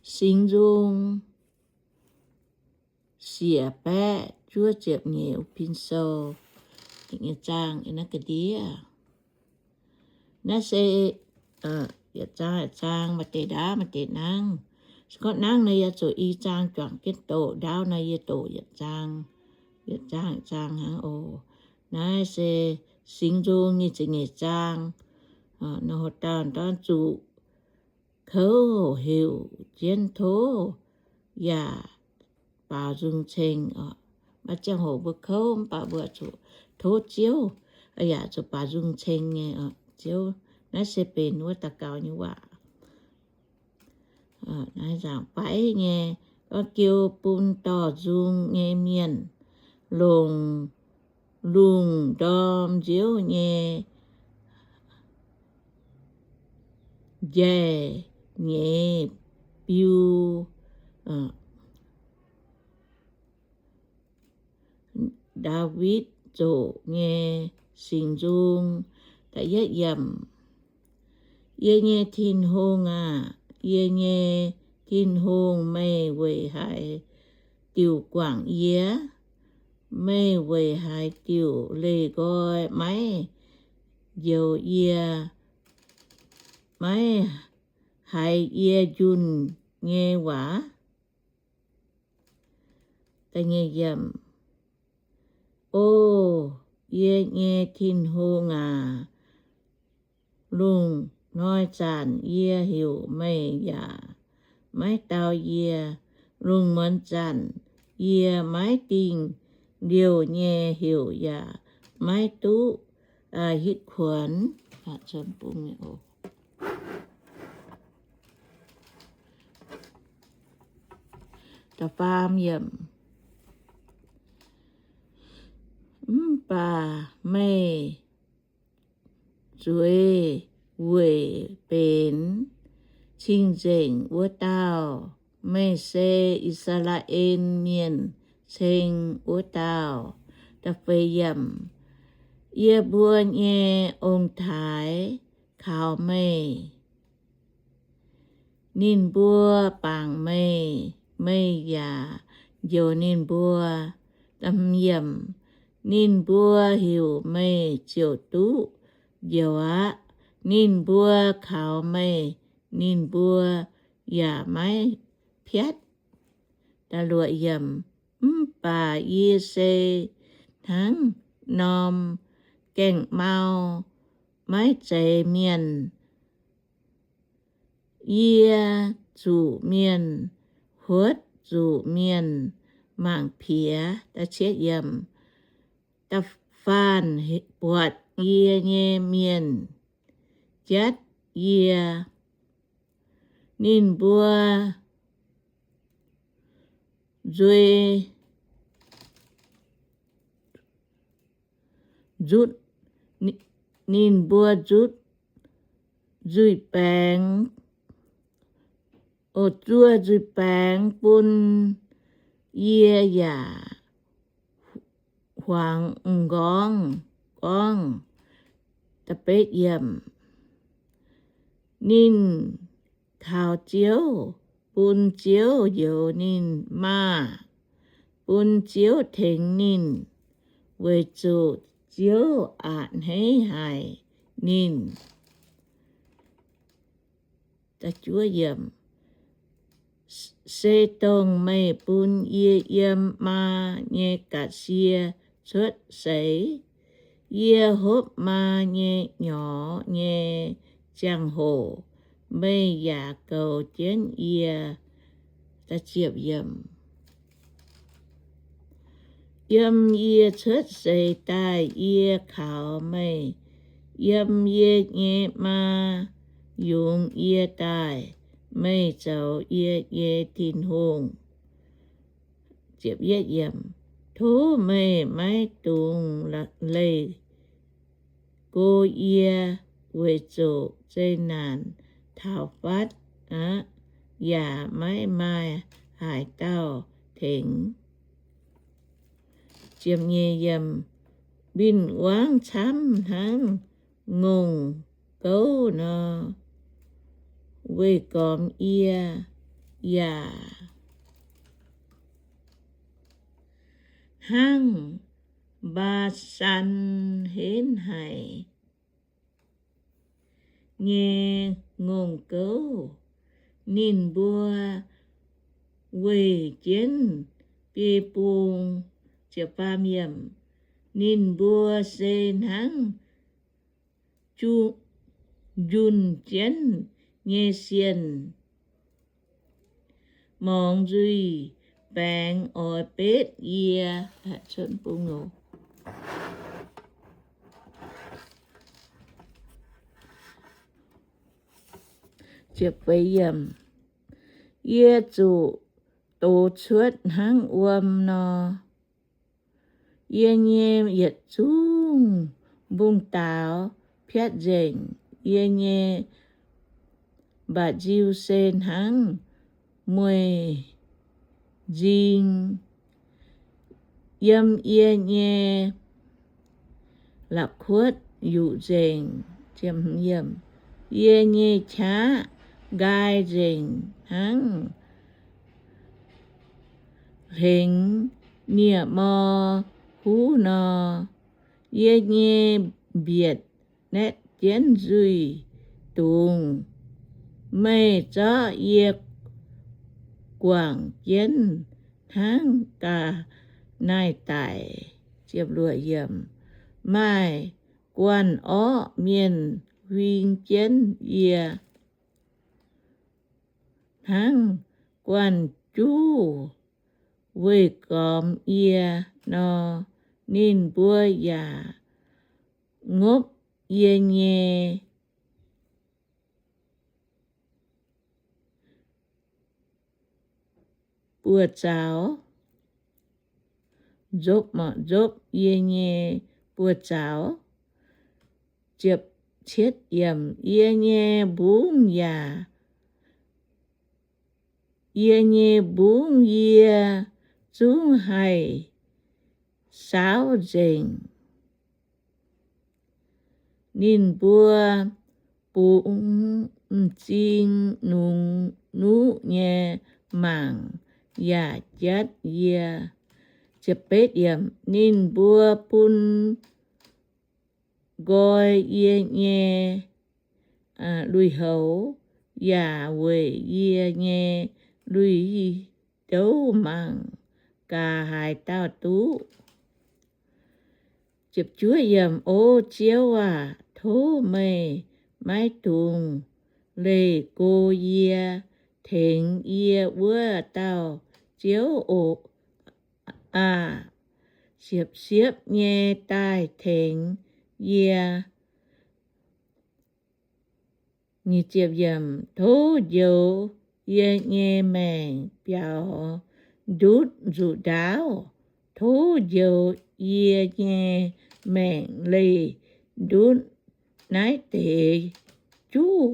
Singx Nzung siec baeqv juov ziepc nyeic, Pin Sou, nyei zaang naaiv ga'ndiev. Naaiv se yietc zaang yietc zaang maaih deix ndaauv maaih deix nangv. Se gorngv nangv nor yie zuqc i zaang juangc jienv doqc, ndaauv nor yie doqc yietc zaang, yietc zaang yietc zaang hnangv oc. Naaiv se Singx Nzung nyic ziepc nyeic zaang. Nor haaix dauh dorn zuqc kouv heuc jienv tov yaac baaux nzung ceng oc. Maaih ziangh hoc mbuo kouv mv baac mbuo zuqc tov Ziouv, yaac zuqc baaux nzung ceng nyei oc. Ziouv, naaiv se benx wuov daux gaux nyei waac. Naaiv nzaangc baiv nyei, gorngv jiu bun dorh nzung nyei mienh, longc lungh ndorm nziouv nyei njaih nyeiz biu Ndaawitv zoqc nyei Singx Nzung. Yie nyei Tin-Hungh aah! Yie nyei Tin-Hungh, meih weic haaix diuc guangc yie? Meih weic haaix diuc leih nqoi maiv njoux yie, maiv haiz yie njunh nyei waac? O yie nyei Tin-Hungh aac, lungh hnoi zanc yie heuc meih yaac maiv dau yie. Lungh muonz zanc yie maiv dingh liouh nyei heuc yaac maiv duqv hitv kuonx. Mv baac meih zueiz weic benx cing-nzengc wuov dauh. Meih se I^saa^laa^en Mienh ceng wuov dauh. Yie mbuo nyei ong-taaix kaux meih. Ninh mbuo bangc meih, meih yaac njoux ninh mbuo. Ninh mbuo heuc meih ziouc duqv njoux aqv. Ninh mbuo kaux meih, ninh mbuo yaac maiv piatv. Mv baac yie se hnangv norm gaeng-mau, maiv zeiz mienh. Yie zuqc mienh huotv, zuqc mienh mangc piex. Da'faanh buatc yie nyei mienh jatv yie. Ninh mbuo nzuih nzutv, ninh mbuo nzutv nzuih baengx, o, zuov nzuih baengx bun yie yaac huaangx m'nqorngv gorngv. Ninh kaux Ziouv, bun Ziouv njoux ninh maah! Bun Ziouv tengx ninh, weic zuqc Ziouv a'hneiv haic ninh. Se dongh meih bun yie yiem maa nyei ga'sie cuotv seix, yie hopv maa nyei nyorx nyei ziangh hoc, meih yaac goux jienv yie. Yiem yie cuotv seix daaih yie kaux meih, yiem yie nyei maa yungz yie daaih, meih zoux yie nyei Tin-Hungh. Tov meih maiv dungx leih go yie, weic zuqc zeqc naanc taux fatv aqv, yaac maiv maaih haaix dauh tengx. Win-wangv camv hnangv ngongh gouv nor, weih gormx yie. yaac hnangv Mbaa^san henv haic nyei ngongh gouv. Ninh mbuo weih jienv biei bung. Ninh mbuo se hnangv njunh jienv nyei sienh, morngx nzuih baengx oix betv yie. Yie zuqc dox cuotv hnangv wuom nor. Yie nyei yietc zungv mbungv daaux piatv nzengc. Yie nyei mba'nziu se hnangv mueiz nzing. Yiem yie nyei la'kuotv yuqc nzengc. Yie nyei qaqv nqaai nzengc hnangv hlengx nie-mor huv nor. Yie nyei mbietc naetv jienv nzuih dungz. Meih zorqv yie guangc jienv hnangv ga'naaiv daic. Maaih guanh orqv mienh huing jienv yie hnangv guanh juv weih gormx yie nor. Ninh mbuo yaac ngopv yie nyei buoz-zaux, nzopv, nzopv yie nyei buoz-zaux. Yie nyei mbungv yaac, yie nyei mbungv yie zungv haih saauv nzengc. Ninh mbuo bungx m'zing nungx nuqv nyei mangc yaac jatv yie. Ninh mbuo bun nqoi yie nyei lui-houx yaac weic yie nyei lui-ndouv mangc gaax haaix dauh duqv. O Ziouv aac, tov meih maiv dungx leih go yie, tengx yie wuov dauh Ziouv oc. Aah, siepv-siepv nyei daaih tengx yie. Tov njoux yie nyei maengc biaux ndutv nzuqc ndaauv. Tov njoux yie nyei maengc leih ndutv naaiv deix juv.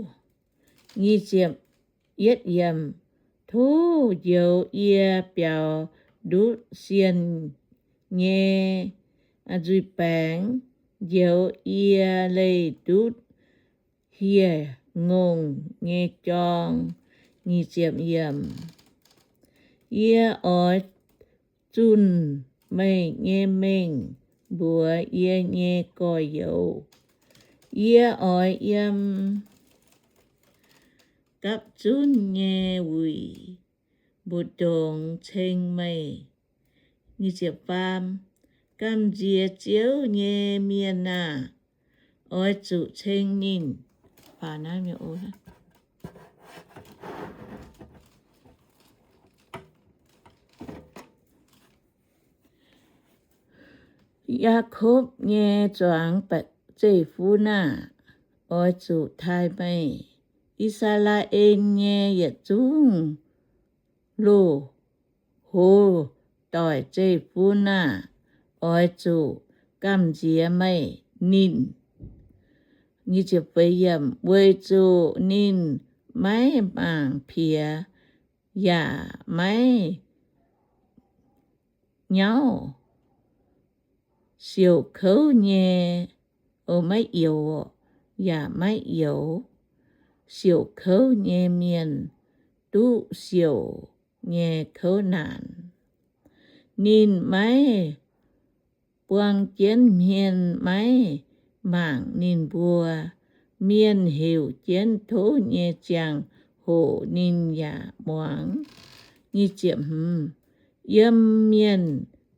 Tov njoux yie biaux ndutv sienh nyei nzuih baengx, njoux yie leih ndutv hieh ngongh nyei jorng. Yie oix zunh meih nyei mengh mbuox yie nyei gorx-youz. Yie oix yiem gapv zunv nyei wuic mbu'ndongx ceng meih. Gamh nziex Ziouv nyei mienh aah! Oix zuqc ceng ninh. Yaakopv nyei zuangx zeiv-fun aah! Oix zuqc taaih meih. I^saa^laa^en nyei yietc zungv loz-hoz doic zeiv-fun aah! Oix zuqc gamh nziex meih, ninh. Weic zuqc ninh maiv mangc piex yaac maiv nyauv siouc kouv nyei, maiv youx, yaac maiv youx siouc kouv nyei mienh. duqv siouc nyei kouv naanc. Ninh maiv buang jienv hmien maiv mangc ninh mbuo. Mienh heuc jienv tov nyei ziangh hoc ninh yaac muangx. Yiem mienh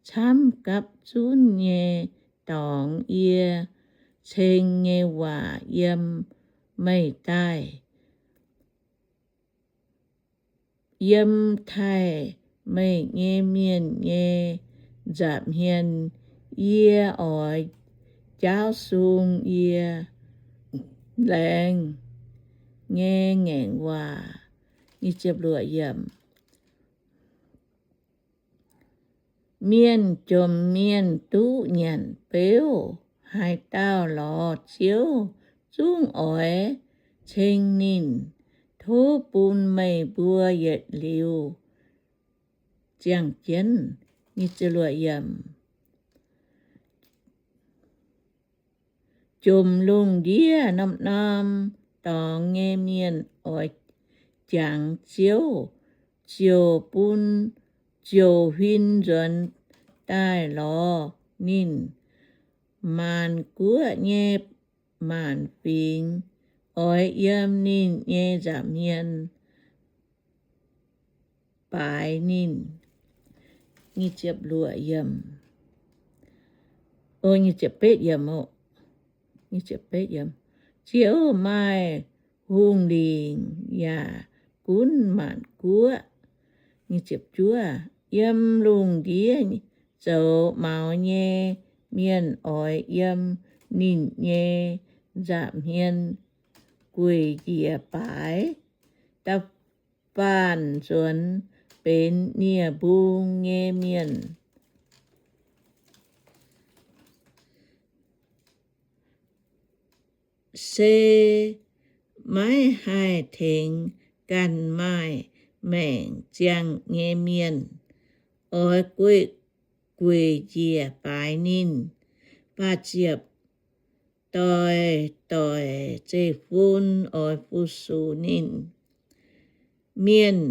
camv gapv zunv nyei dorngx yie ceng nyei waac yiem meih daaih, yiem taaih meih nyei mienh nyei nza'hmien. Yie oix jaauv sung yie laengz nyei ngaengc waac. Mienh jomc mienh duqv nyanc beuv. Haaix dauh lorz Ziouv zungv oix ceng ninh. Tov bun meih mbuo yietc liuz ziangh jienv. Jomc lungh ndiev norm-norm dorngx nyei mienh oix jangx Ziouv, ziouc bun, ziouc huin nzuonx daaih lorz ninh. Maanc guoqv nyei maanc fingx oix yiem ninh nyei nza'hmien baaix ninh. Ziouv maaih hungh lingc yaac gunv maanc guoqv. Yiem lungh ndiev zoux maux nyei mienh oix yiem ninh nyei nza'hmien gueic njiec baaix. Da'faanh nzuonx benx nie-mbung nyei mienh se maiv haih tengx ganh maaih maengc ziangh nyei mienh. Oix gueic njiec baaix ninh. Faah ziepc, doic-doic zeiv-fun oix fu-sux ninh. Mienh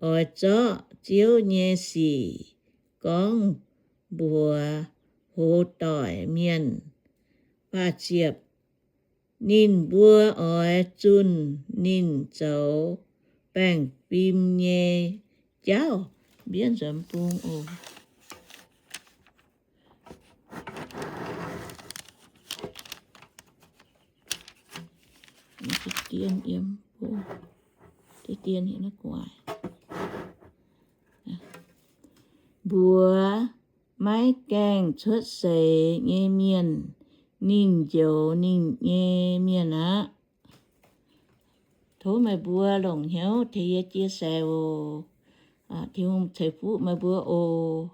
oix zorqv Ziouv nyei sic gorngv mbuox hoz doic mienh. Faah ziepc, ninh mbuo oix zunh ninh zoux baengh fim nyei jauv. Mbienv nzuonx bung oc. Mbuox maiv gaengh cuotv seix nyei mienh, ninh njoux ninh nyei mienh aqv. Tov meih mbuo longc hnyouv tengx yie chia sẻ oc. Tin-Hungh ceix fuqv meih mbuo oc.